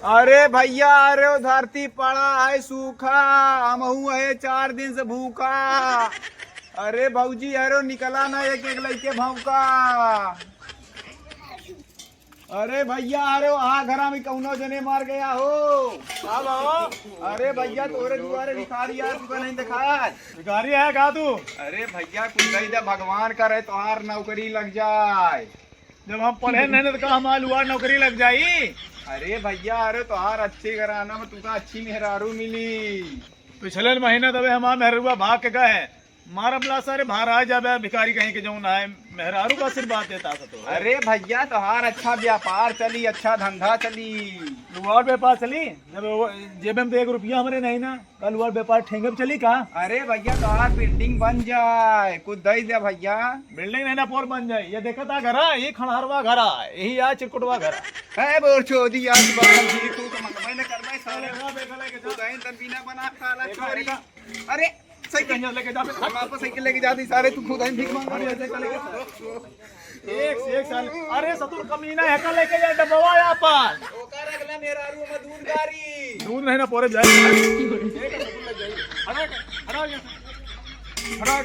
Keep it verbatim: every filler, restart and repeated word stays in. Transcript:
अरे भइया, अरे ओ धरती पड़ा है सूखा, हमहू है चार दिन से भूखा। अरे भौजी, अरे निकला ना एक एक लइके भौंका। अरे भइया, अरे वहाँ घरा में कौनो जने मर गया हो। का बा? अरे भइया, तोरे दुआरे भिखारी यार तुका नहीं दिखात। भिखारी है का तू? अरे भइया, कुछ दे दे, भगवान करे तोहार नौकरी लग जाए। जब हम पढ़े नहीं तो का हमार लुआ नौकरी लग जाई? अरे भइया, अरे तोहार अच्छे घराना में तुका अच्छी मेहरारू मिली। पिछले महीना तबे हमार मेहरुआ भाग के गए। मारब ला सारे, बाहर आ जाबे, भिखारी कहीं के जौन आए, मेहरारू का आशीर्वाद देता था तो। अरे भइया, तोहार अच्छा व्यापार चली, अच्छा धंधा चली। लुआर व्यापार चली? जब वो जेबे में तो एक रुपया हमरे नहीं ना, कल लुआर व्यापार ठेंगे पे चली का? अरे भइया, तोहार बिल्डिंग बन जाए, कुछ दे दे भइया। बिल्डिंग नहीं ना, पोर बन जाए। ये देखा था घरा, ये खंडहरवा घरा, यही आ चिरकुटवा घरा। है बोर चोदी, आज बात जी, तू तो मंगवाई ना करवाई साले। चले, जा, बेटा, लेके जा। तू कहीं तन बिना बना खाला देखा, चोरी। देखा। अरे, साइकिल लेके जा। हम आपस साइकिल लेके जाती सारे, तू खुद ही भीख मांग रहे हो, साइकिल लेके। एक से एक साल। अरे सतुर कमीना है, का लेके जा डब्बा यहाँ पर। ओकर अगला मेहरारू में दूध गारी। दूध नहीं ना, पोरे जाए। हटा, हटा, हटा, हटा।